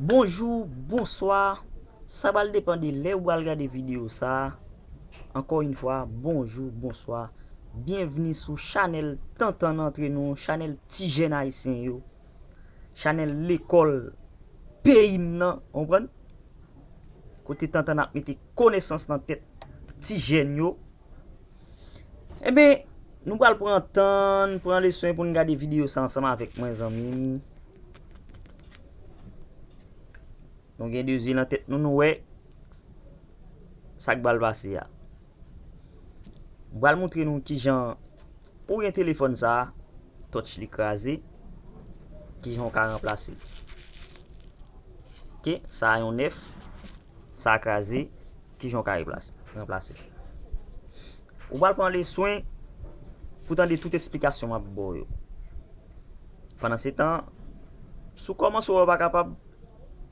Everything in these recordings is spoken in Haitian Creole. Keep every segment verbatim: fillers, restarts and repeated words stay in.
Bonjou, bonswa. Sa pral depann de lè ou pral gade videyo sa a. Ankò yon fwa, bonjou, bonswa. Byenvni sou chanèl Tantann Antre Nou, chanèl ti jèn ayisyen yo, chanèl lekòl peyi m nan, w konprann? Kote Tantann ap mete konesans nan tèt ti jèn yo. Enben, nou pral pran tan n, pran leson pou n gade videyo sa ansanm avèk mwen, zanmi m. Nou gen de zye nan tèt nou, nou wè sa k pral pase a. M pral montre nou kijan ou gen telefòn sa a, touch li kraze, kijan w ka ranplase l. Ok, sa a yon nèf, sa a kraze, kijan w ka replase, ranplase l. Ou pral pran le swen pou tande tout esplikasyon m ap ba w yo. Pandan se tan, si w kòmanse w wè w pa kapab,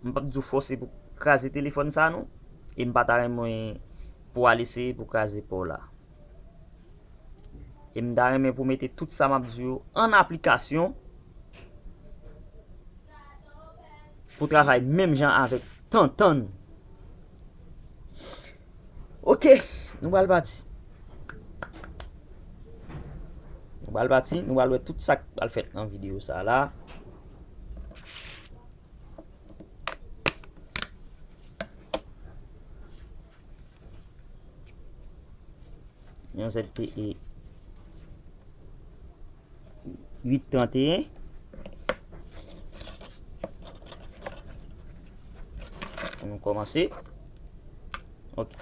m p ap di w fòse pou kraze telefòn sa non, e m pa ta renmen pou w al eseye pou kraze pa w la. E m ta renmen pou mete tout sa m ap di yo an aplikasyon pou travay menm jan avèk Tantann. Ok, nou pral pati. Nou pral pati, nou pral wè tout sa k pral fèt nan videyo sa la. Yon Z T E uit tranteyen. Ann nou kòmanse. Ok.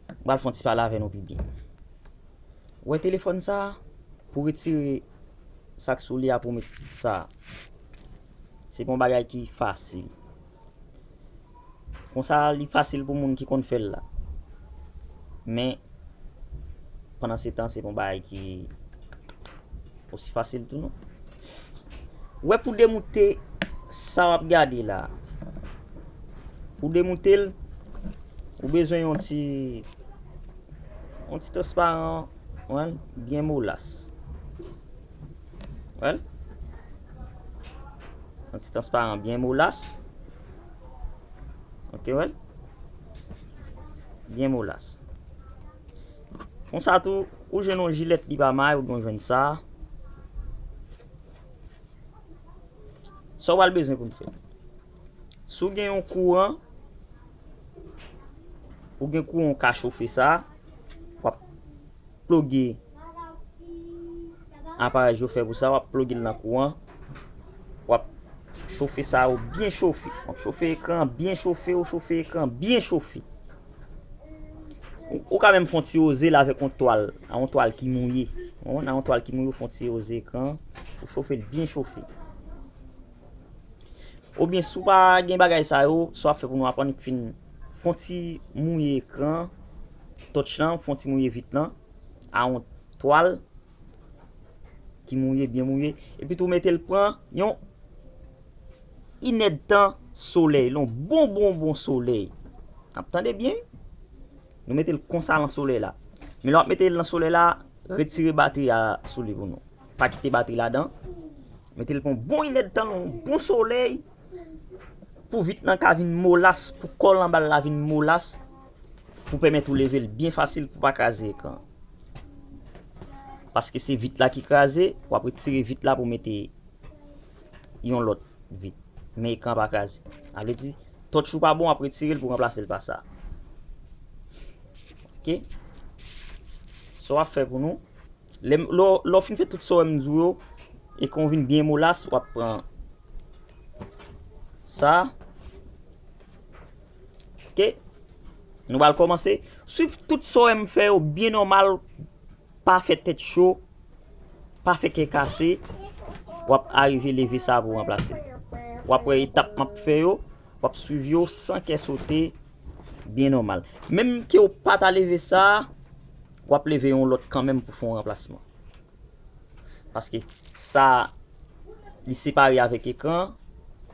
M pral fè yon ti pale avè nou pi byen. Ou wè telefòn sa a, pou retire sa k sou li a, pou met sa a, se pa yon bagay ki fasil. Konsa, li fasil pou moun ki konn fè l la. Men, pandan se tan, se pa yon bagay ki osi fasil tou non. Ou wè, pou demoute sa w ap gade la, pou demoute l, ou bezwen yon ti, yon ti transparan, w konprann, byen molas. Wè l? Yon ti transparan byen molas. Ok, wè l? Byen molas. Konsa tou, ou jwenn yon jilèt li pa may, ou gen jwenn sa. Sa w pral bezwen pou n fè? Si w gen yon kouran, ou gen kouran, w ka chofe sa, w ap ploge aparèy chofè pou sa, w ap ploge l nan kouran, w ap chofe sa, ou byen chofe. W ap chofe ekran an byen chofe, ou chofe ekran an byen chofe. Ou, ou ka menm fè yon ti woze l avèk yon twal, yon twal ki mouye. Ou konprann? Yon twal ki mouye, ou fè yon ti woze ekran an, ou chofe l byen chofe. Oubyen si w pa gen bagay sa yo, sa w ap fè pou nou aprann, fin fè yon ti mouye ekran touch lan, fè yon ti mouye vit lan a yon twal ki mouye, byen mouye, epi tou mete l pran yon inèdtan solèy, yon bon, bon, bon solèy. N ap tande byen? Nou mete l konsa nan solèy la. Men lè w ap mete l nan solèy la, retire batri a sou li pou nou. Pa kite batri ladan. Mete l pou yon bon inèdtan, yon bon solèy, pou vit lan ka vin molas, pou kòl anba l la vin molas, pou pèmèt ou leve l byen fasil, pou pa kraze ekran. Paske se vit la ki kraze, w ap retire vit la pou mete yon lòt vit. Men ekran pa kraze. Sa vle di, touch ou pa bon, w ap retire l pou ranplase l pa sa. Ok? Sa w ap fè pou nou, lè, lè, lè w fin fè tout sa w wè m di w yo, e kon vin byen molas, w ap pran sa. Ok? Nou pral kòmanse. Swiv tout sa w wè m fè yo byen nòmal. Pa fè tèt cho. Pa fè kè kase. W ap arive leve sa pou ranplase. W ap wè etap m ap fè yo. W ap swiv yo san kè sote. Byen nòmal. Menm ke w pa ta leve sa, w ap leve yon lòt kanmenm pou fè yon ranplasman. Paske sa, li separe avèk ekran.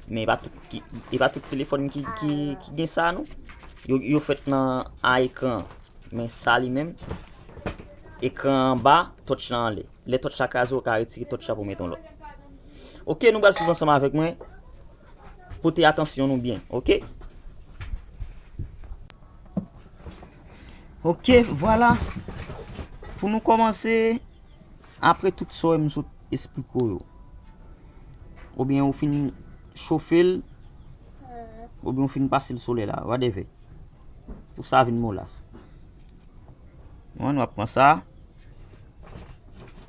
Men e pa tout ki, e pa tout telefòn ki, ki, ki gen sa non. Yo, yo fèt nan a ekran. Men sa li menm, ekran anba, touch lan anlè. Lè touch la kraze, ou ka retire touch la pou mete yon lòt. Ok, nou pral swiv ansanm avèk mwen. Pote atansyon nou byen, ok? Ok, vwala. Pou nou kòmanse, apre tout sa w wè m sot esplike w yo, oubyen ou fin chofe l, oubyen ou fin pase l solèy la, whatever. Pou sa vin molas. Bon, nou ap pran sa.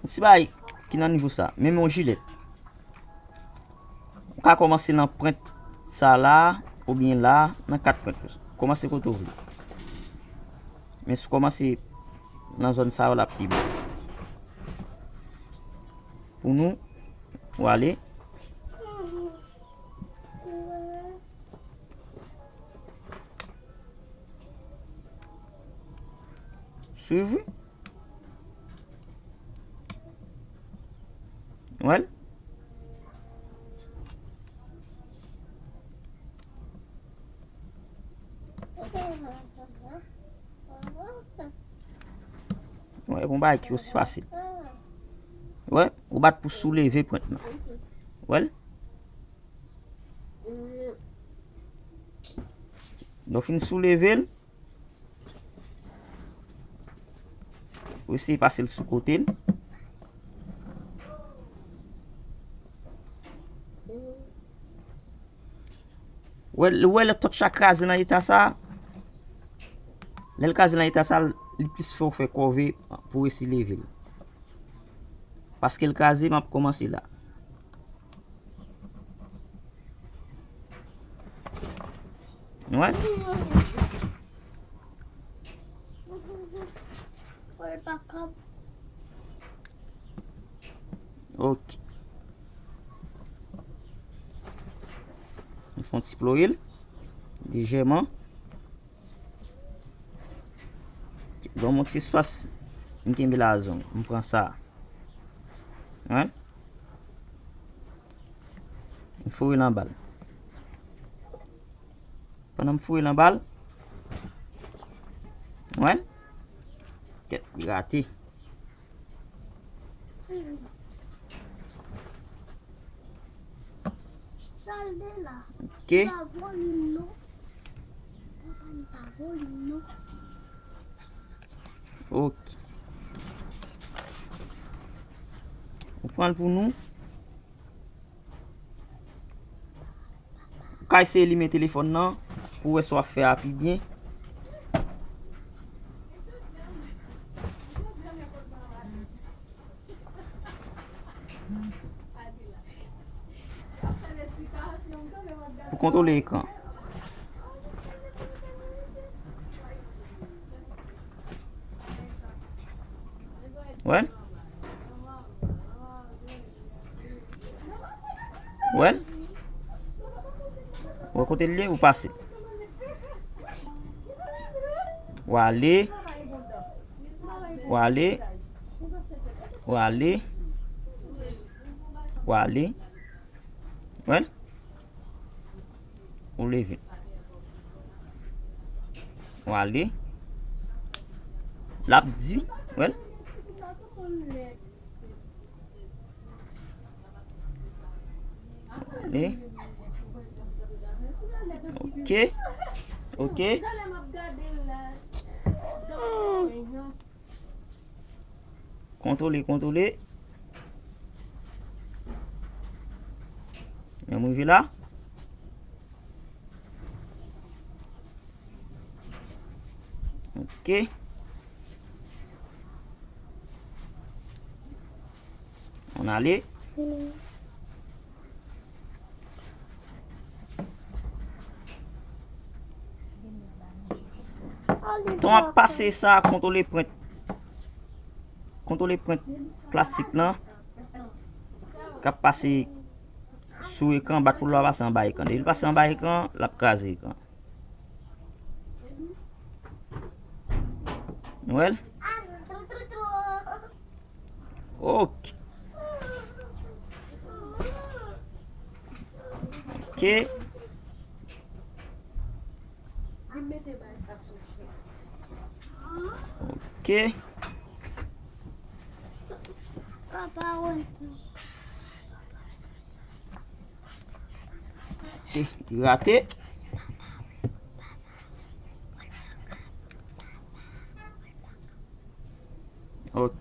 Yon ti bagay ki nan nivo sa. Menm yon jilèt. Ou ka kòmanse nan pwent sa la, oubyen la, nan kat pwent yo. Kòmanse kote w vle. Men si w kòmanse nan zòn sa yo, l ap pi bon. Pou nou, ou ale. Swiv, wi. Wè l? Wè, bon bagay ki osi fasil. Wè, ou bat pou souleve pwent lan. Wè l? Lè w fin souleve l, ou eseye pase l sou kote l. Ou wè, ou wè lè touch la kraze nan eta sa, lè l kraze nan eta sa, li plis fè w fè kòve pou w eseye leve l. Paske l kraze, m ap kòmanse la. Wè? Ok. M fè yon ti ploye l. Lejèman. Ban m yon ti espas. M kenbe la zong. M pran sa. Wè? M foure l anba l. Pandan m foure l anba l. Wè? Kèt, li rate. Ok. Ok. Ou pran l pou nou. Ou ka eseye limen telefòn nan pou w wè sa w ap fè a pi byen. Pou kontwole ekran. Wè? Wè? Wè kote l ye, ou pase. W ale. W ale. W ale. W ale. Wè? Ou leve. W ale. L ap di, wè. Ale. Ok. Ok. Kontwole, kontwole. Men m rive la. Ok. Ann ale. Tan w ap pase sa, kontwole pwent. Kontwole pwent plastik lan k ap pase sou ekran, bat pou l pa pase anba ekran. Depi l pase anba ekran, l ap kraze ekran. Nou wè l? Ok. Ok. Ok. Te, li rate. Ok.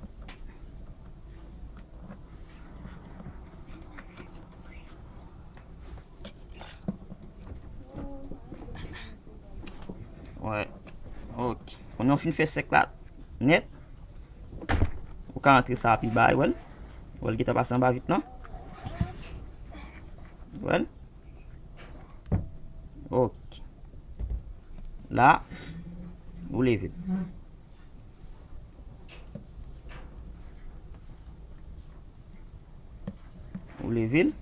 Wè. Ok. Kounye a w fin fè sèk la nèt. Ou ka antre sa pi ba, wè l. Wè l gentan pase anba vit lan. Wè l. Ok. La, ou leve l. Ou leve l.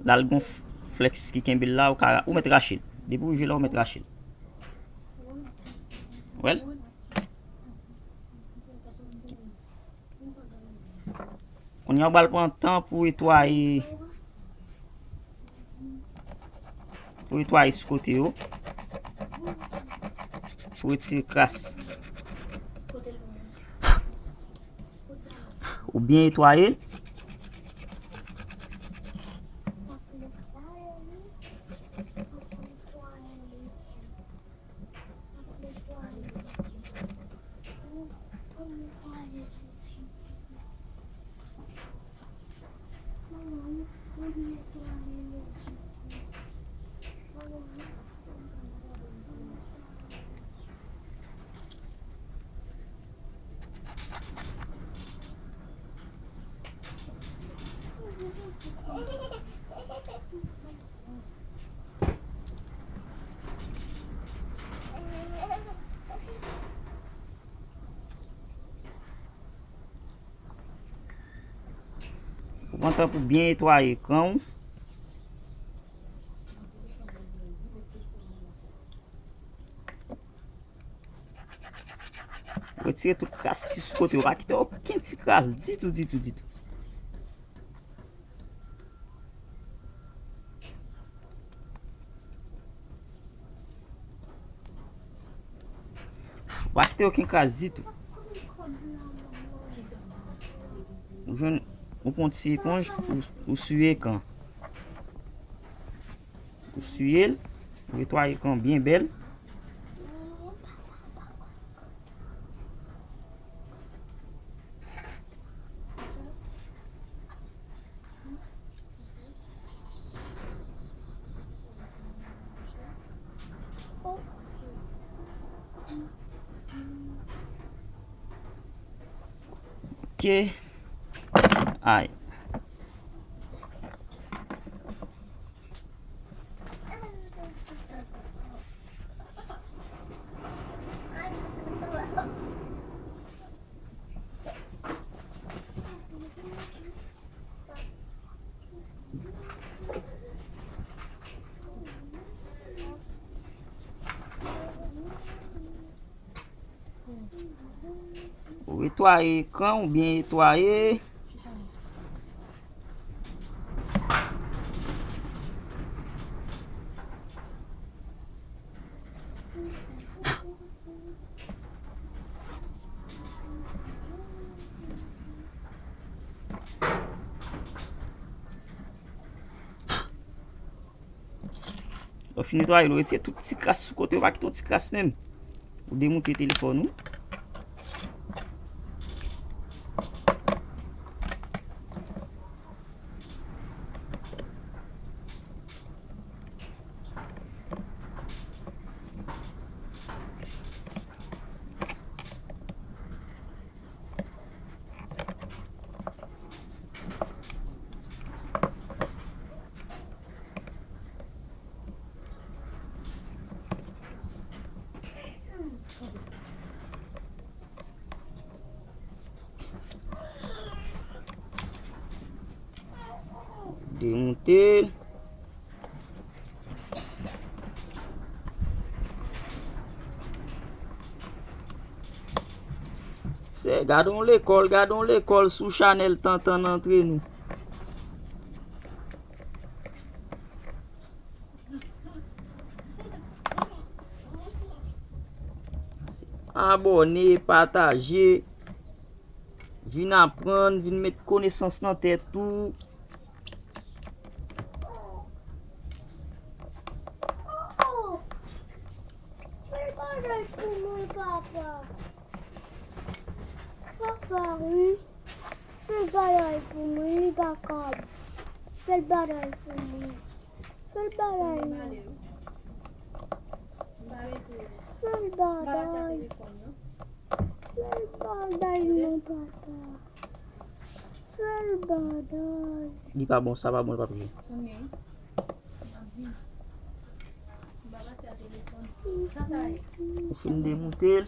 La, l gon flèks ki kenbe l la, ou ka, ou mèt rache l. Depi w rive la, ou mèt rache l. Wè l? Kounye a, w pral pran tan pou netwaye, pou netwaye sou kote yo, pou retire kras. Ou byen netwaye. Ou pran tan pou byen netwaye ekran w. Retire tout kras ki sou kote yo. Pa kite okenn ti kras ditou, ditou, ditou. Pa kite okenn kras ditou. Ou jwenn, ou pran ti eponj, ou, ou siye ekran. Ou siye l, ou netwaye ekran byen bèl. Ok. Ay. Ou netwaye ekran, ou byen netwaye. Lè w fin netwaye l, ou retire tout ti kras sou kote yo, pa kite yon ti kras menm. Ou demoute telefòn ou. Demoute l. Gade yon lekòl, gade yon lekòl sou chanèl Tantan Antre Nou. Abòne, pataje, vin aprann, vin met konesans nan tèt ou. Fè bagay pou mwen, papa. Papa, wi. Fè bagay pou mwen, wi, papa. Fè bagay pou mwen. Fè bagay, non. Fè bagay. Fè bagay, non, papa. Fè bagay. Li pa bon, sa pa bon, li p ap jwe. Ou fin demoute l.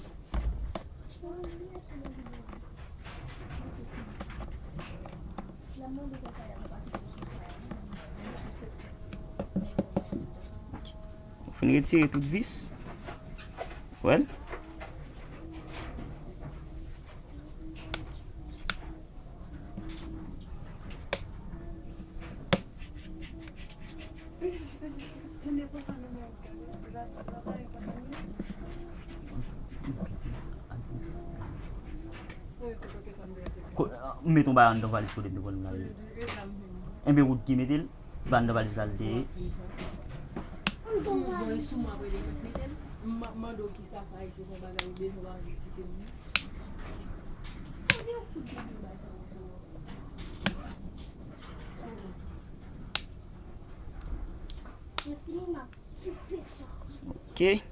Ou fin retire tout vis. Wè l. Ko- Met yon bagay anndan valiz kote m te konn lage. Enben, wout ki mete l, pa anndan valiz la l te ye. Ok.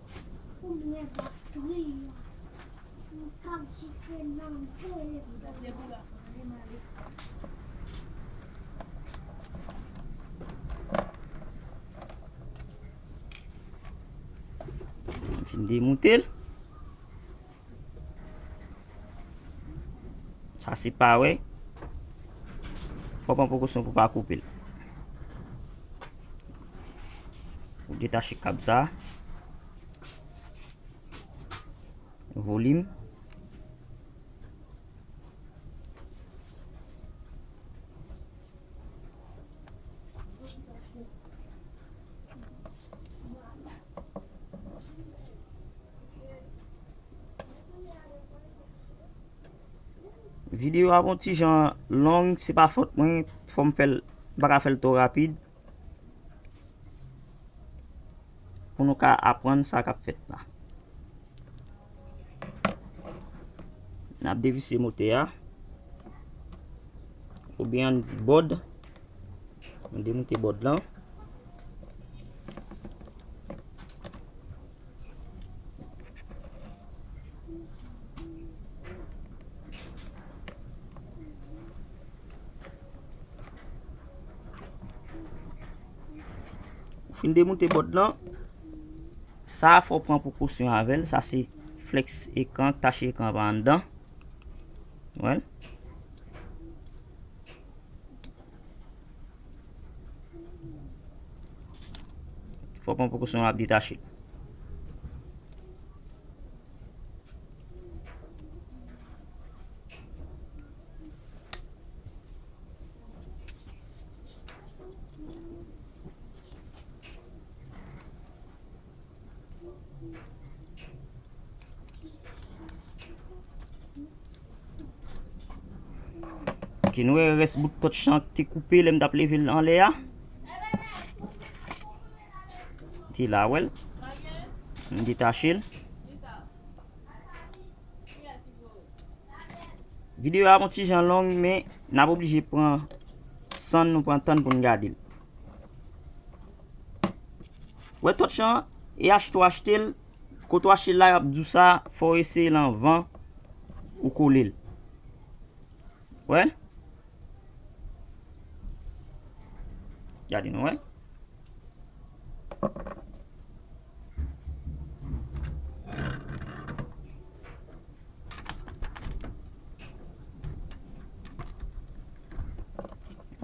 Fin demoute l. Sa se pawè. Fò w pran prekosyon pou w pa koupe l. Ou detache kab sa. Volim. Videyo a ap yon ti jan long, se pa fòt mwen, fò m fè l, m pa ka fè l twò rapid. Pou nou ka aprann sa k ap fèt la. N ap devise motè a. Oubyen ann di bòd. Nou demoute bòd lan. Ou fin demoute bòd lan. Sa a fò w pran prekosyon avè l. Sa se flèks ekran, tach ekran pa anndan. Wè. Fò w pran prekosyon w ap detache. Ok, nou wè rès bout tòch lan te koupe lè m t ap leve l anlè a. Te la, wè l. M detache l. Videyo a yon ti jan long, men n ap oblije pran san n, nou pran tan n pou n gade l. Wè tòch lan, e achte w achte l, kote w achte l la, y ap di w sa, fò w eseye l anvan ou kole l. Wè? Gade nou wè.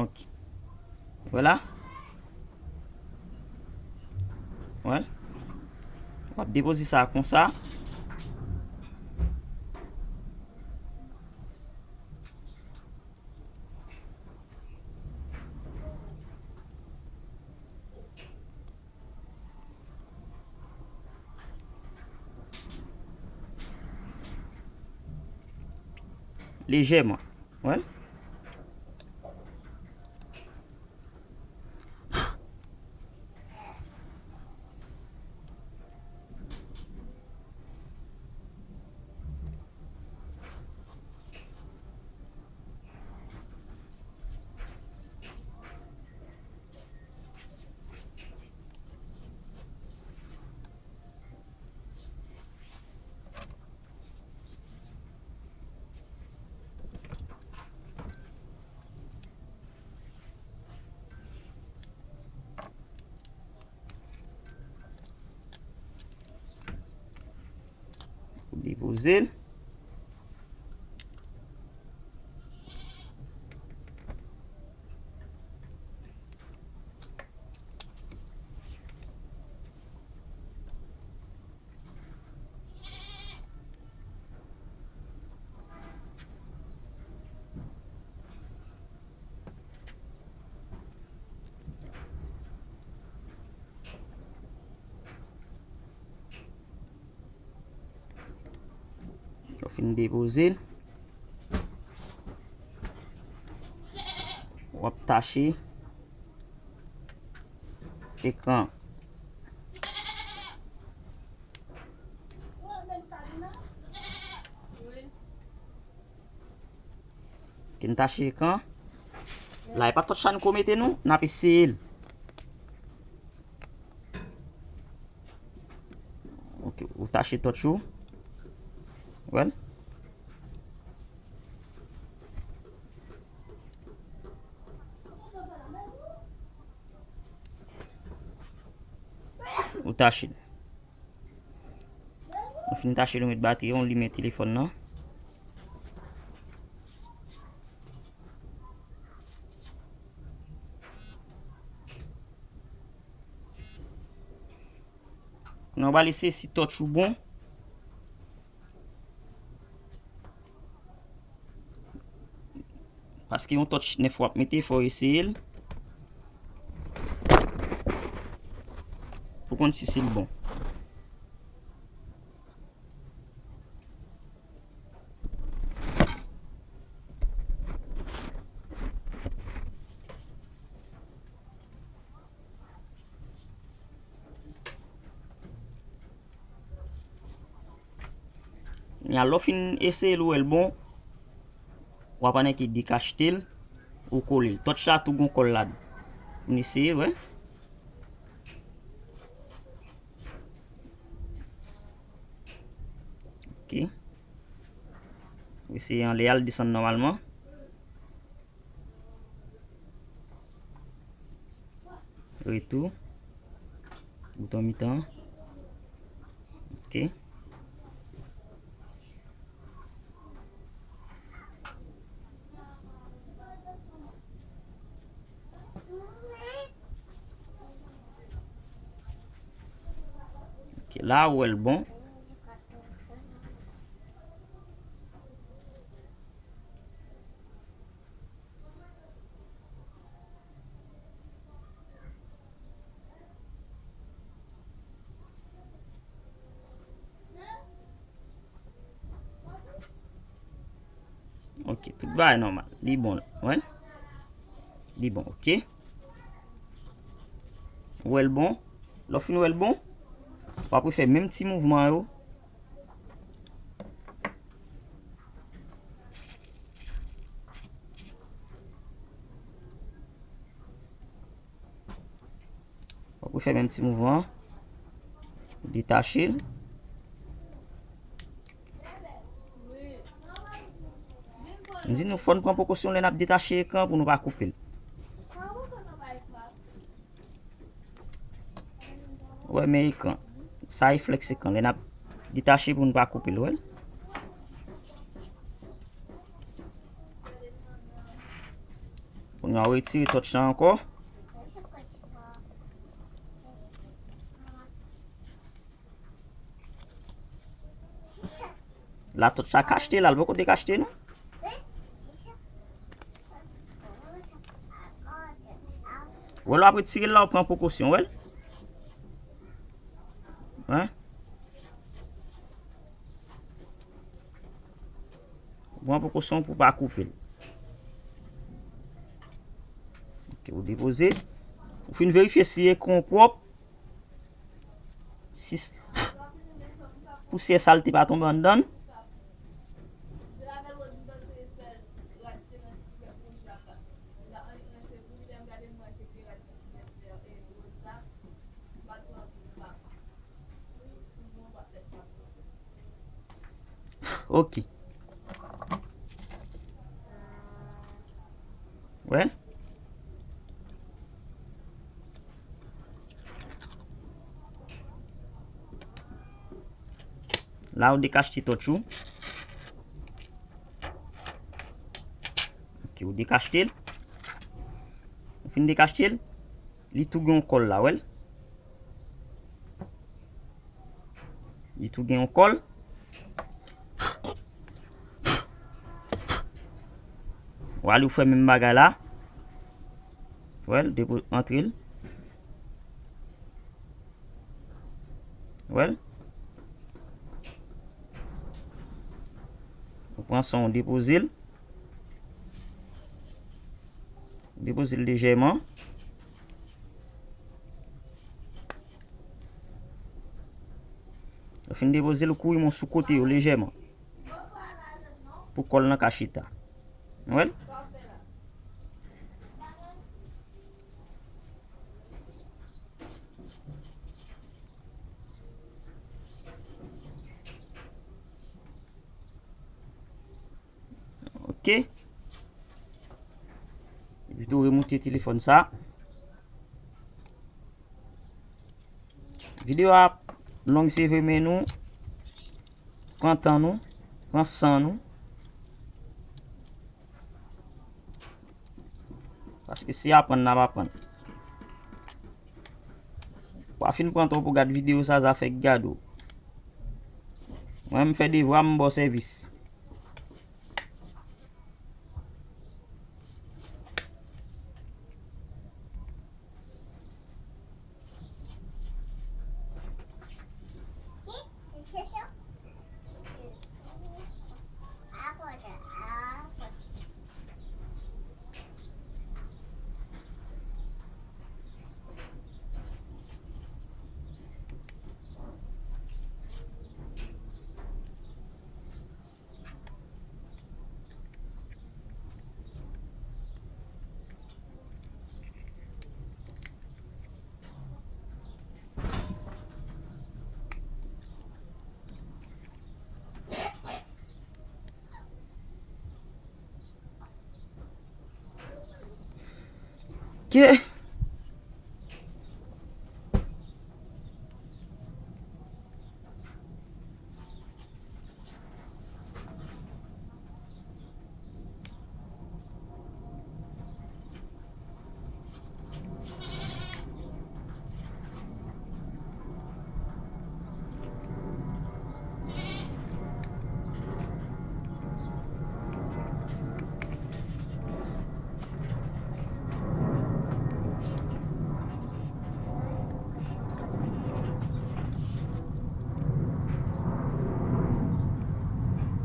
Ok. Wè. W ap depoze sa konsa. lejèman. Wè. Pou depoze l. Lè w fin depoze l, w ap tache ekran. Kin tache ekran. La, e pa tòch sa n ko mete non, n ap eseye l. Ok, ou tache tòch ou. Wè l. Ou tache l. Ou fin tache l, ou met batri, ou limen telefòn nan. Kounye a w pral eseye si tòch ou bon. Paske yon tòch nèf w ap mete, fò w eseye l pou konn si, si l bon. Kounye a, lè w fin eseye l, ou wè l bon, w ap annik dekachte l, ou kole l. Tòch la tou gon kòl ladan. Pou n eseye, wè. Ok. Eseye anlè a, l desann nòmalman. Retou. Bouton mitan. Ok. Ok, la ou wè l bon. Ok, tout bagay nòmal. Li bon, wè. Li bon, ok. Ou wè l bon. Lè w fin wè l bon, w ap refè menm ti mouvman yo. W ap refè menm ti mouvman an. Detache l. M di nou, fò n pran prekosyon lè n ap detache ekran pou nou pa koupe l. Wè, men ekran. Sa e flèks ekran. Lè n ap detache pou n pa koupe l, wè. Pou nou retire tòch la ankò. La tòch la kachte, la, l poko dekachte, non. Wè, lè w ap retire l la, w pran prekosyon, wè. Hein? Pran prekosyon pou w pa koupe l. Ok, ou depoze. Ou fin verifye si ekran w pwòp. Si s-, pousyè, salte pa tonbe anndan l. Ok. Wè. La, ou dekachte tòch ou. Ok, ou dekachte l. Ou fin dekachte l, li tou gen yon kòl la, wè l. Li tou gen yon kòl. W ale ou fè menm bagay la. Wè l, depo, antre l. Wè l. Ou pran son, ou depoze l. Depoze l lejèman. Ou fin depoze l, ou kouri men w sou kote yo lejèman. Pou kòl lan ka chita. Wè l? Ok. Epi tou remoute telefòn sa. Videyo a ap long, se vre, men nou pran tan nou, pran san nou. Paske se aprann n ap aprann. Pa fin pran tan pou gad videyo sa, zafè k gade w. Mwen, m fè devwa m, m ba w sèvis. Ok.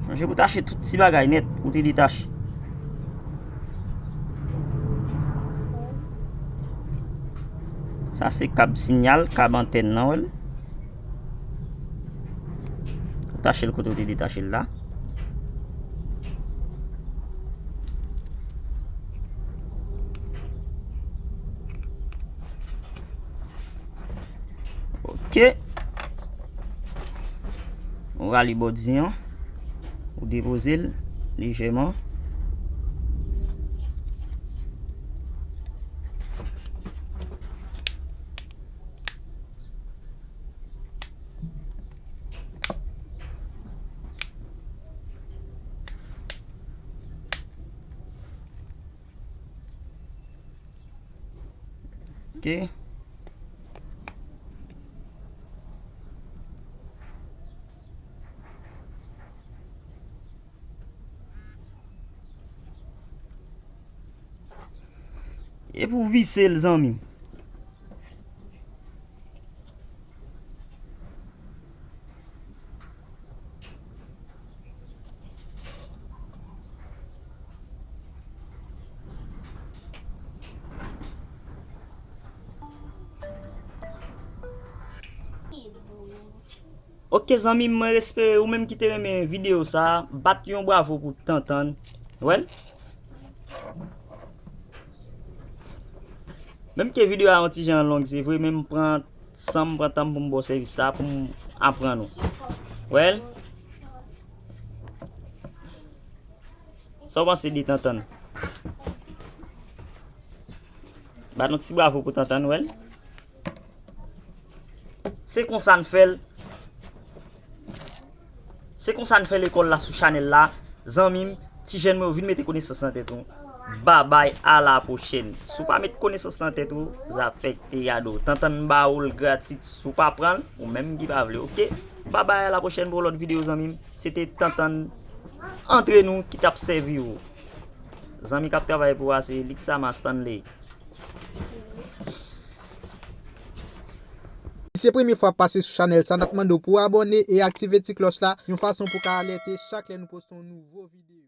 Chonje pou tache tout ti bagay nèt ou te detache. Sa se kab sinyal, kab antèn nan, wè l. Ou tache l kote ou te detache l la. Ok. Ou rale bòdye an. Ou depoze l lejèman. Ok. Epi w vise l, zanmi. Ok zanmi m, mwen espere ou menm ki te renmen videyo sa, bat yon bravo pou Tantann. Wè l? Menm ke videyo a yon ti jan long, se vre, men m pran san m pran tan m pou m ba w sèvis la, pou m aprann ou. Wè l? Sa w panse de Tantann? Bat yon ti bravo pou Tantann, wè l? Se konsa n fè l. Se konsa n fè lekòl la sou chanèl la. Zanmi m, ti jèn mwen, yo vin mete konesans nan tèt ou. Babay, a la pwochèn. Si w pa met konesans nan tèt ou, zafè k te gade w. Tantann ba ou l gratis, si w pa pran l, ou menm ki pa vle, ok? Babay, a la pwochèn pou yon lòt videyo, zanmi m. Se te Tantann antre nou ki t ap sèvi w. Zanmi k ap travay pou a, se Lixama Stanley. Si se premye fwa w ap pase sou chanèl sa, n ap mande w pou w abòne e aktive ti klòch la, yon fason pou w ka alète chak lè nou poste yon nouvo videyo.